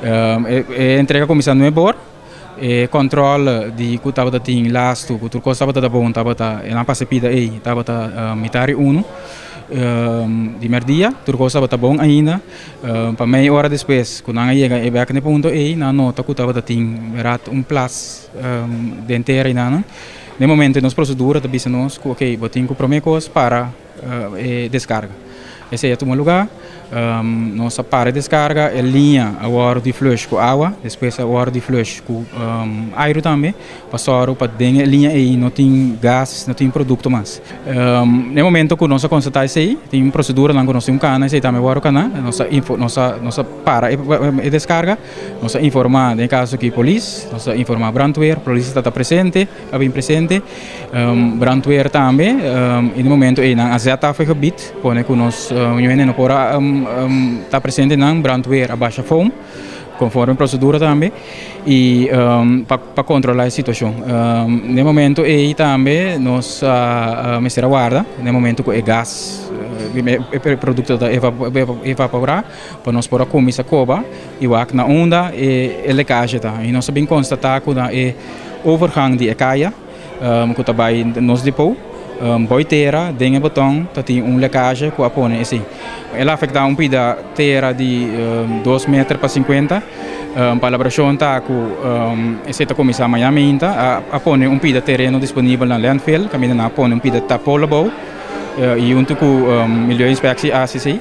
E entrega a kuminsá 9 or. E control di ku tabata tin lastu, ku tur kos tabata bon, tabata e nan pasa pida ei, tabata 12:30 di merdia, tur kos tabata bon ainda. Pa mei ora despues, ku nan a yega e bek na e punto ei, nan a nota ku tabata tin rat un plas den tera einan. Den momento nos procedura ta bisa nos ku ok, bo tin ku prome kos para e descarga. Esei a tuma lugá. Nos a para e descarga, e liña a wòrdu di flush ku awa, despues a wòrdu di flush ku airu tambe, pa sòru pa den e liña ei no tin gas, no tin produkto mas. Na e momento ku nos a konstatá esei, tin proseduranan ku nos tin kana, esei tambe a wòrdu kana, nos a nos a nos a para e descarga, nos a informá den e kaso aki polis, nos a informá brandweer, polis ta presente, a bin presente, brandweer tambe, i na e momento ei nan a zet af e gebied, pone ku nos hende no por a ta presente nan, brandweer a basha foam, konforme prosedura tambe, i pa kontrolá e situashon. Na e momento ei tambe nos a mester a warda, na e momento ku e gas, e produkto ta evaporá, pa nos por a kuminsá koba i wak na unda e lekasje ta. I nos a bin konstatá ku na e overgang di e kaya ku ta bai nos depot, boi tera den e beton ta tin un lekasje ku a pone esei. El a afektá un pida tera di 2 meter pa 50. Palabrashon ta ku esei ta kuminsá mañana mainta. A pone un pida tereno disponibel na landfill, kaminda nan a pone un pida tapol abou i huntu ku Milieuinspectie a hasi esei.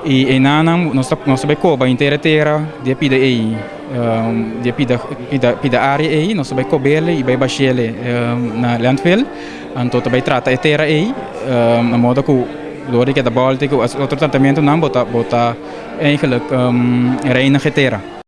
I einan nos ta nos ta bai koba henter e tera di e pida ei, di e pida pida pida área ei, nos ta bai kob'el i bai bash'el na landfill. Anto ta bai trata e tera ei na modo ku dor di keda bòlta i ku otro tratamentunan bo ta bo ta eigenlijk reinig e tera.